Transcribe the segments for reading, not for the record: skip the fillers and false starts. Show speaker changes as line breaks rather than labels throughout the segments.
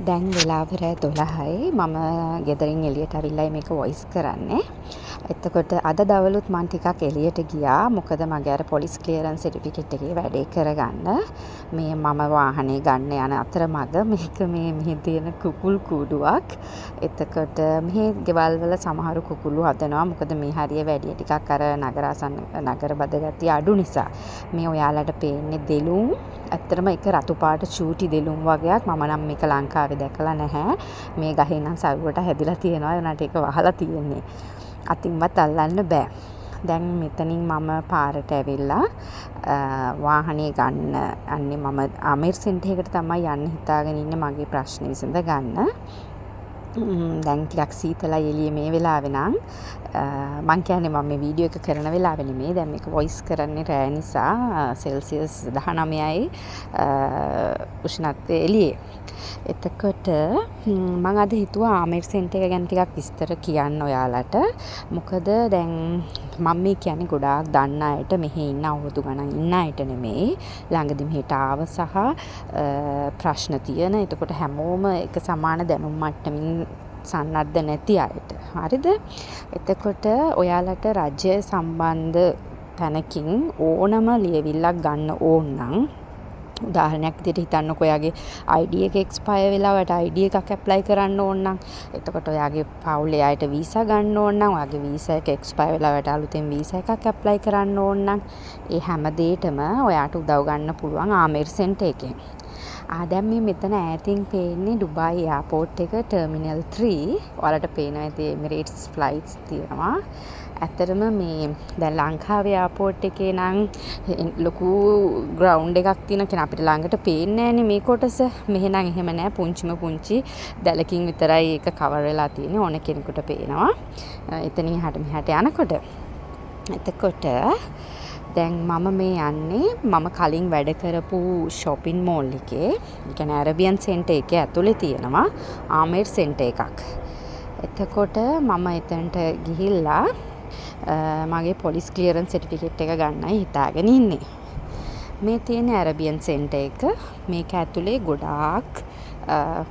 දැන් වෙලාව රෑ 12යි. මම ගෙදරින් එළියට ඇවිල්ලයි මේක වොයිස් කරන්නේ. එතකොට අද දවලුත් මං ටිකක් එළියට ගියා. මොකද මගේ අර පොලිස් ක්ලියරන්ස් සර්ටිෆිකේට් එකේ වැඩේ කරගන්න. මේ මම වාහනේ ගන්න යන අතරමඟ මේක මේ මෙහි තියෙන කුකුල් කූඩුවක්. එතකොට මෙහි ගෙවල් වල සමහරු කුකුල්ලු හදනවා. මොකද මේ හරිය වැඩිය ටිකක් අර නගරාසන්න නගරබද ගතිය අඩු නිසා. මේ ඔයාලට පේන්නේ දෙලුම්. ඇත්තටම ඒක රතු පාට චූටි දෙලුම් වගයක්. මම නම් මේක ලංකාවේ දැකලා නැහැ. මේ ගහේ නම් සරුවට හැදිලා තියෙනවා. ඒ වුණාට ඒක වහලා තියෙන්නේ. අතින්වත් අල්ලන්න බෑ. දැන් මෙතනින් මම පාරට ඇවිල්ලා වාහනේ ගන්න යන්නේ. මම අමීර් සෙන්ටර් එකට තමයි යන්න හිතාගෙන ඉන්නේ මගේ ප්‍රශ්නේ විසඳ ගන්න. දැන් ටිකක් සීතලයි එළියේ මේ වෙලාවේ නම්. මං කියන්නේ මම මේ වීඩියෝ එක කරන වෙලාවේ නෙමෙයි. දැන් මේක වොයිස් කරන්නේ රෑ නිසා. සෙල්සියස් 19යි උෂ්ණත්වය එළියේ. එතකොට මං අද හිතුවා ආමීර් සෙන්ටර් එක ගැන ටිකක් විස්තර කියන්න ඔයාලට. මොකද දැන් මම මේ කියන්නේ ගොඩාක් දන්න අයට, මෙහෙ ඉන්න අවුරුදු ගණන් ඉන්න අයට නෙමෙයි. ළඟදි මෙහෙට ආව සහ ප්‍රශ්න තියෙන, එතකොට හැමෝම එක සමාන දැනුම් මට්ටමින් සන්නද්ධ නැති අයට. හරිද? එතකොට ඔයාලට රජය සම්බන්ධ තැනකින් ඕනම ලියවිල්ලක් ගන්න ඕන නම්, උදාහරණයක් විදිහට හිතන්නකෝ ඔයාගේ ID එක එක්ස්පයර් වෙලා ඔයාට ID එකක් ඇප්ලයි කරන්න ඕන නම්, එතකොට ඔයාගේ පවුලේ අයට වීසා ගන්න ඕන නම්, ඔයාගේ වීසා එක එක්ස්පයර් වෙලා ඔයාට අලුතෙන් වීසා එකක් ඇප්ලයි කරන්න ඕන නම්, ඒ හැම දේටම ඔයාට උදව් ගන්න පුළුවන් ආමීර් සෙන්ටර් එකෙන්. ආ, දැන් මේ මෙතන ඈතින් පේන්නේ ඩුබායි එයාපෝට් එක, ටර්මිනල් 3. ඔයාලට පේනවා ඇති එමිරේට්ස් ෆ්ලයිට්ස් තියෙනවා. ඇත්තටම මේ දැන් ලංකාවේ එයාපෝට් එකේ නම් ලොකු ග්‍රවුන්ඩ් එකක් තියෙනවා. කියන්නේ අපිට ළඟට පේන්නේ නෑනේ මේ කොටස. මෙහෙ නම් එහෙම නෑ. පුංචිම පුංචි දැලකින් විතරයි ඒක කවර් වෙලා තියෙන්නේ. ඕන කෙනෙකුට පේනවා එතනින් එහාට මෙහාට යනකොට. එතකොට දැන් මම මේ යන්නේ මම කලින් වැඩ කරපු ෂොපින් මෝල් එකේ, ඒ කියන්නේ ඇරබියන් සෙන්ටර් එකේ ඇතුලේ තියෙනවා ආමේර් සෙන්ටර් එකක්. එතකොට මම එතනට ගිහිල්ලා මගේ පොලිස් ක්ලියරන්ස් සර්ටිෆිකේට් එක ගන්නයි හිතාගෙන ඉන්නේ. මේ තියෙන්නේ ඇරබියන් සෙන්ටර් එක. මේක ඇතුලේ ගොඩාක්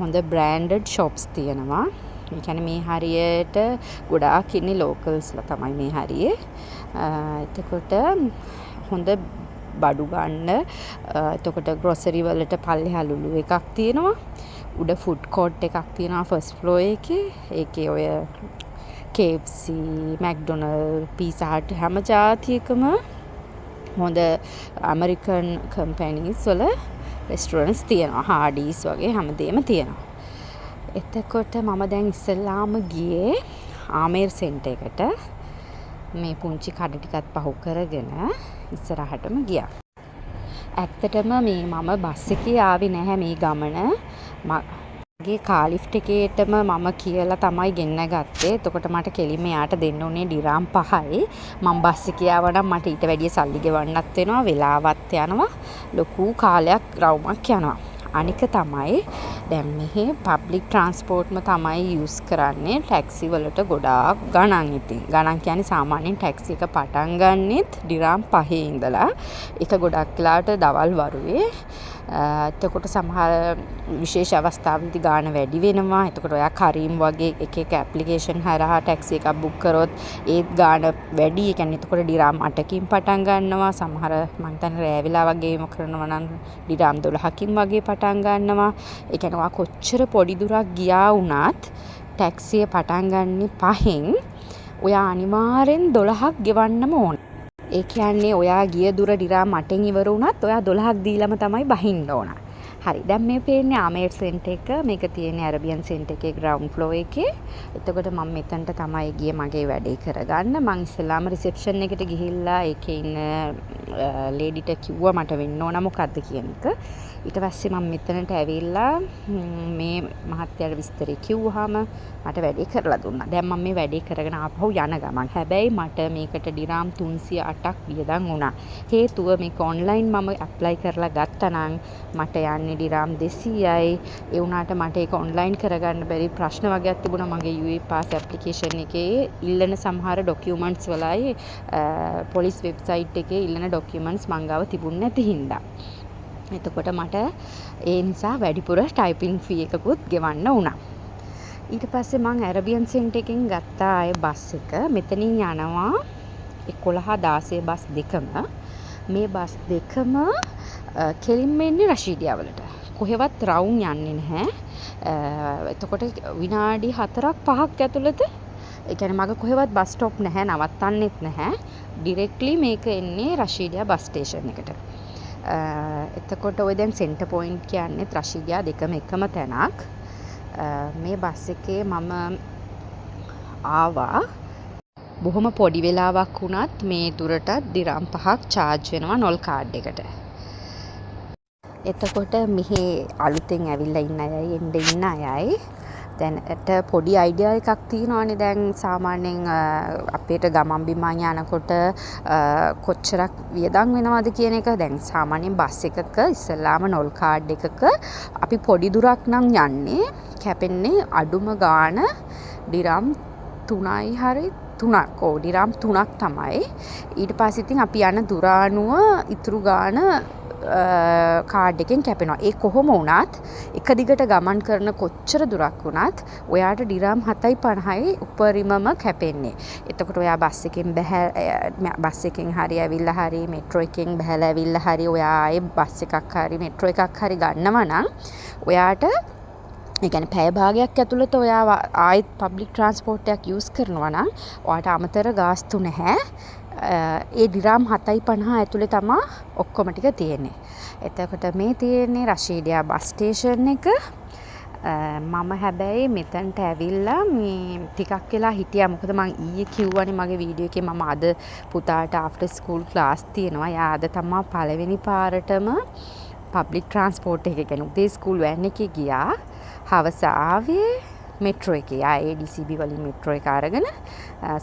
හොඳ බ්‍රෑන්ඩඩ් ෂොප්ස් තියෙනවා. ඒ කියන්නේ මේ හරියට ගොඩාක් ඉන්නේ ලෝකල්ස්ලා තමයි මේ හරියේ. එතකොට හොඳ බඩු ගන්න, එතකොට ග්‍රොසරි වලට පල්ලෙහා ලුලු එකක් තියෙනවා. උඩ ෆුඩ් කෝට් එකක් තියෙනවා ෆස්ට් ෆ්ලෝර් එකේ. ඒකේ ඔය KFC, McDonald, pizza හට් හැම ජාතියකම හොඳ ඇමරිකන් කම්පැනීස් වල රෙස්ටෝරන්ට්ස් තියෙනවා. හාඩීස් වගේ හැමදේම තියෙනවා. එතකොට මම දැන් ඉස්සෙල්ලාම ගියේ ආමේර් සෙන්ටර් එකට. මේ පුංචි කඩ ටිකත් පහු කරගෙන ඉස්සරහටම ගියා. ඇත්තටම මේ මම බස් එකේ ආවේ නැහැ මේ ගමන. මගේ කාර් ලිෆ්ට් එකේටම මම කියලා තමයි ගෙන්න ගත්තේ. එතකොට මට කෙලින්ම එයාට දෙන්න උනේ ඩිරාම් 5යි. මං බස් එකේ ආවා නම් මට ඊට වැඩිය සල්ලි ගෙවන්නත් වෙනවා, වෙලාවත් යනවා, ලොකු කාලයක් රවුමක් යනවා. අනික තමයි දැන් මෙහෙ පබ්ලික් ට්‍රාන්ස්පෝර්ට්ම තමයි යූස් කරන්නේ. ටැක්සි වලට ගොඩාක් ගණන් ඉතින්. ගණන් කියන්නේ සාමාන්‍යයෙන් ටැක්සි එක පටන් ගන්නෙත් ඩිරාම් 5 ඉඳලා. ඒක ගොඩක් වෙලාවට දවල් වරුවේ. එතකොට සමහර විශේෂ අවස්ථාවලදී ගාණ වැඩි වෙනවා. එතකොට ඔයා කරීම් වගේ එක එක ඇප්ලිකේෂන් හරහා ටැක්සි එකක් බුක් කරොත් ඒත් ගාණ වැඩි. ඒ කියන්නේ එතකොට ඩිරාම් 8කින් පටන් ගන්නවා. සමහර මං හිතන්නේ රෑ වෙලා වගේ එහෙම කරනවා නම් ඩිරාම් 12කින් වගේ පටන් ගන්නවා. ඒ කියන්නේ ඔයා කොච්චර පොඩි දුරක් ගියා වුණත් ටැක්සිය පටන් ගන්නේ 5න්. ඔයා අනිවාර්යෙන් 12ක් ගෙවන්නම ඕන. ඒ කියන්නේ ඔයා ගිය දුර ඩිරාම් 8න් ඉවර වුණත් ඔයා 12ක් දීලම තමයි බහින්න ඕන. හරි, දැන් මේ පේන්නේ ආමේර් සෙන්ටර් එක. මේක තියෙන්නේ ඇරබියන් සෙන්ටර් එකේ ග්‍රවුන්ඩ් ෆ්ලෝර් එකේ. එතකොට මම මෙතනට තමයි ගියේ මගේ වැඩේ කරගන්න. මං ඉස්සෙල්ලාම රිසෙප්ෂන් එකට ගිහිල්ලා ඒකේ ඉන්න ලේඩිට කිව්වා මට වෙන්න ඕන මොකද්ද කියන එක. ඊට පස්සේ මම මෙතනට ඇවිල්ලා මේ මහත්තයාට විස්තරේ කිව්වහම මට වැඩේ කරලා දුන්නා. දැන් මම මේ වැඩේ කරගෙන ආපහු යන ගමන්. හැබැයි මට මේකට ඩිරාම් 308ක් වියදම් වුණා. හේතුව මේක ඔන්ලයින් මම ඇප්ලයි කරලා ගත්තා නම් මට යන්නේ ඩිරාම් 200යි. ඒ වුණාට මට ඒක ඔන්ලයින් කරගන්න බැරි ප්‍රශ්න වගයක් තිබුණා මගේ UAE pass application එකේ ඉල්ලන සමහර ඩොකියුමන්ට්ස් වලයි පොලිස් වෙබ්සයිට් එකේ ඉල්ලන ඩොකියුමන්ට්ස් මං ගාව තිබුණ නැති හින්දා. එතකොට මට ඒ නිසා වැඩිපුර ටයිපින් ෆී එකකුත් ගෙවන්න වුණා. ඊට පස්සේ මං ඇරබියන් සෙන්ටර් එකෙන් ගත්තා ආයේ බස් එක. මෙතනින් යනවා 11 16 බස් දෙකම. මේ බස් දෙකම කෙලින්ම එන්නේ රෂීඩියා වලට. කොහෙවත් රවුම් යන්නේ නැහැ. එතකොට විනාඩි 4ක් 5ක් ඇතුළත, ඒ කියන්නේ මග කොහෙවත් බස් ස්ටොප් නැහැ, නවත්තන්නෙත් නැහැ. ඩිරෙක්ට්ලි මේක එන්නේ රෂීඩියා බස් ස්ටේෂන් එකට. එතකොට ඔය දැන් සෙන්ටර් පොයින්ට් කියන්නේත් රෂීඩියා දෙකම එකම තැනක්. මේ බස් එකේ මම ආවා. බොහොම පොඩි වෙලාවක් වුණත් මේ දුරටත් දිරම් 5ක් චාර්ජ් වෙනවා නොල් කාඩ් එකට. එතකොට මෙහෙ අලුතෙන් ඇවිල්ලා ඉන්න අයයි එන්න ඉන්න අයයි දැනට පොඩි අයිඩියා එකක් තියෙනවානේ. දැන් සාමාන්‍යයෙන් අපිට ගමන් බිමන් යනකොට කොච්චරක් වියදම් වෙනවද කියන එක. දැන් සාමාන්‍යයෙන් බස් එකක ඉස්සෙල්ලාම නොල් කාඩ් එකක අපි පොඩි දුරක් නම් යන්නේ කැපෙන්නේ අඩුම ගාන ඩිරම් 3යි හරි 3ක්, ඔව්, ඩිරම් 3ක් තමයි. ඊට පස්සේ ඉතින් අපි යන දුර අනුව ඉතුරු ගාන කාඩ් එකෙන් කැපෙනවා. ඒ කොහොම වුණත් එක දිගට ගමන් කරන කොච්චර දුරක් වුණත් ඔයාට ඩිරම් 7.50යි උපරිමම කැපෙන්නේ. එතකොට ඔයා බස් එකෙන් බැහැ බස් එකෙන් හරි ඇවිල්ලා හරි මෙට්‍රෝ එකෙන් බැහැලා ඇවිල්ලා හරි ඔයා ආයේ බස් එකක් හරි මෙට්‍රෝ එකක් හරි ගන්නවා නම්, ඔයාට ඒ කියන්නේ පැය භාගයක් ඇතුළත ඔයා ආයෙත් පබ්ලික් ට්‍රාන්ස්පෝර්ට් එකක් යූස් කරනවා නම් ඔයාට අමතර ගාස්තු නැහැ. ඒ ඩිරම් 7.50 ඇතුලේ තමා ඔක්කොම ටික තියෙන්නේ. එතකොට මේ තියෙන්නේ රෂීඩියා බස් ස්ටේෂන් එක. මම හැබැයි මෙතනට ඇවිල්ලා මේ ටිකක් වෙලා හිටියා. මොකද මං ඊයේ කිව්වනේ මගේ වීඩියෝ එකේ මම අද පුතාට ආෆ්ටර් ස්කූල් ක්ලාස් තියෙනවා. එයා අද තමා පළවෙනි පාරටම පබ්ලික් ට්‍රාන්ස්පෝර්ට් එකේ, කියන්නේ උදේ ස්කූල් වෑන් එකේ ගියා. හවස ආවේ මෙට්‍රෝ එකේ. ආ ADCB වලින් මෙට්‍රෝ එක අරගෙන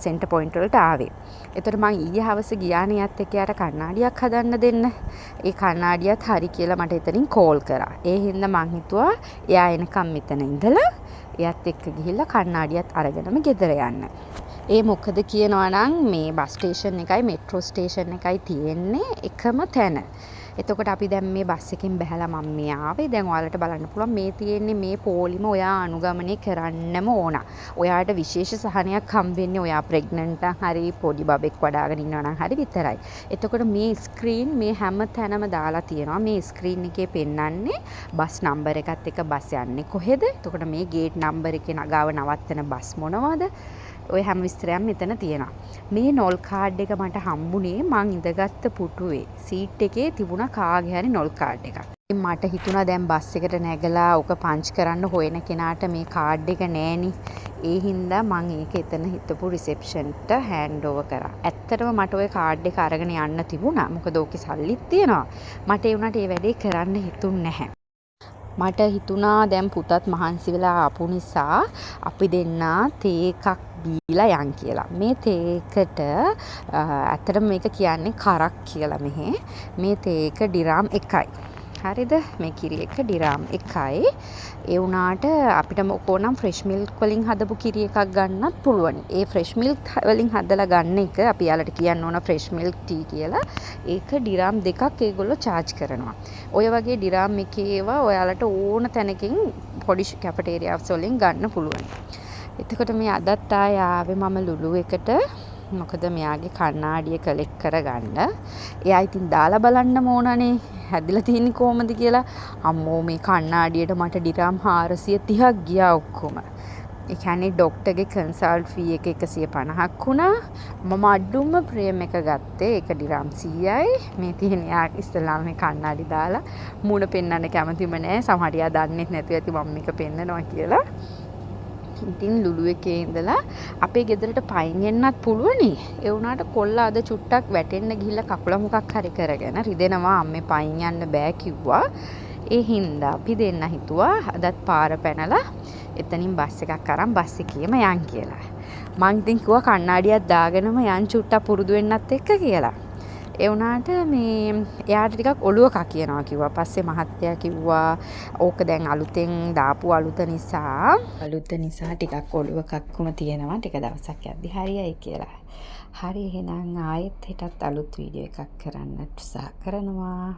සෙන්ටර් පොයින්ට් වලට ආවේ. එතකොට මං ඊයේ හවස ගියානේ එයාත් එක්ක එයාට කණ්ණාඩියක් හදන්න දෙන්න. ඒ කණ්ණාඩියත් හරි කියලා මට එතනින් කෝල් කරා. ඒ හින්දා මං හිතුවා එයා එනකම් මෙතන ඉඳලා එයාත් එක්ක ගිහිල්ලා කණ්ණාඩියත් අරගෙනම ගෙදර යන්න. ඒ මොකද කියනවා නම් මේ බස් ස්ටේෂන් එකයි මෙට්‍රෝ ස්ටේෂන් එකයි තියෙන්නේ එකම තැන. එතකොට අපි දැන් මේ බස් එකෙන් බැහැලා මම මේ ආවේ. දැන් ඔයාලට බලන්න පුළුවන් මේ තියෙන්නේ මේ පොලිම ඔයා අනුගමනය කරන්නම ඕන. ඔයාට විශේෂ සහනයක් හම්බෙන්නේ ඔයා ප්‍රෙග්නන්ට් නම් හරි පොඩි බබෙක් වඩාගෙන ඉන්නවා නම් හරි විතරයි. එතකොට මේ ස්ක්‍රීන් මේ හැම තැනම දාලා තියෙනවා. මේ ස්ක්‍රීන් එකේ පෙන්නන්නේ බස් නම්බර් එකත් එක්ක බස් යන්නේ කොහෙද? එතකොට මේ ගේට් නම්බර් එකේ ගාව නවත්තන බස් මොනවද? ඔය හැම විස්තරයක්ම මෙතන තියෙනවා. මේ නොල් කාඩ් එක මට හම්බුනේ මං ඉඳගත්ත පුටුවේ සීට් එකේ තිබුණ කාගේ හරි නොල් කාඩ් එකක්. මට හිතුණා දැන් බස් එකට නැගලා ඕක පංච් කරන්න හොයන කෙනාට මේ කාඩ් එක නෑනේ. ඒ හින්දා මං ඒක එතන හිටපු රිසෙප්ෂන්ට හෑන්ඩ් ඕවර් කරා. ඇත්තටම මට ඔය කාඩ් එක අරගෙන යන්න තිබුණා. මොකද ඕකේ සල්ලිත් තියෙනවා. මට ඒ වුණාට ඒ වැඩේ කරන්න හිතුන්නේ නැහැ. මට හිතුණා දැන් පුතත් මහන්සි වෙලා ආපු නිසා අපි දෙන්නා තේ එකක් බීලා යන් කියලා. මේ තේ එකට, ඇත්තටම මේක කියන්නේ කරක් කියලා මෙහෙ. මේ තේ එක ඩිරාම් 1යි. හරිද? මේ කිරි එක ඩිරාම් 1යි. ඒ වුණාට අපිට ඕනම් ෆ්‍රෙෂ් මිල්ක් වලින් හදපු කිරි එකක් ගන්නත් පුළුවනි. ඒ ෆ්‍රෙෂ් මිල්ක් වලින් හදලා ගන්න එක අපි එයාලට කියන්න ඕන ෆ්‍රෙෂ් මිල්ක් ටී කියලා. ඒක ඩිරාම් 2ක් ඒගොල්ලෝ චාර්ජ් කරනවා. ඔය වගේ ඩිරාම් එකේ ඒවා ඔයාලට ඕන තැනකින් පොඩි කැෆටේරියාස් වලින් ගන්න පුළුවන්. එතකොට මේ අදත් ආයේ ආවේ මම ලුලු එකට. මොකද මෙයාගේ කණ්ණාඩිය කලෙක්ට් කරගන්න. එයා ඉතින් දාලා බලන්නම ඕනනේ හැදිලා තියෙන්නේ කොහොමද කියලා. අම්මෝ, මේ කණ්ණාඩියට මට ඩිරාම් 430ක් ගියා ඔක්කොම. ඒ කියන්නේ ඩොක්ටර්ගේ කන්සල්ට් ෆී එක 150ක් වුණා. මම අඩුම ෆ්‍රේම් එක ගත්තේ. ඒක ඩිරාම් 100යි. මේ තියෙන එයා ඉස්සෙල්ලාම මේ කණ්ණාඩි දාලා මූණ පෙන්වන්න කැමතිම නෑ. සමහරට එයා දන්නෙත් නැතුව ඇති මම මේක පෙන්නනවා කියලා. ඉතින් ලුලු එකේ ඉඳලා අපේ ගෙදරට පයින් එන්නත් පුළුවනි. ඒ වුණාට කොල්ලා අද චුට්ටක් වැටෙන්න ගිහිල්ලා කකුල මොකක් හරි කරගෙන රිදෙනවා අම්මේ, පයින් යන්න බෑ කිව්වා. ඒ හින්දා අපි දෙන්න හිතුවා අදත් පාර පැනලා එතනින් බස් එකක් අරන් බස් එකේම යන් කියලා. මං ඉතින් කිව්වා කණ්ණාඩියක් දාගෙනම යන් චුට්ටක් පුරුදු වෙන්නත් එක්ක කියලා. ඒ වුණාට මේ එයාට ටිකක් ඔළුව කකියනවා කිව්වා. පස්සේ මහත්තයා කිව්වා ඕක දැන් අලුතෙන් දාපු අලුත නිසා ටිකක් ඔළුව කක්කුම තියෙනවා. ටික දවසක් යද්දි හරියයි කියලා. හරි, එහෙනම් ආයෙත් හෙටත් අලුත් වීඩියෝ එකක් කරන්න උත්සාහ කරනවා.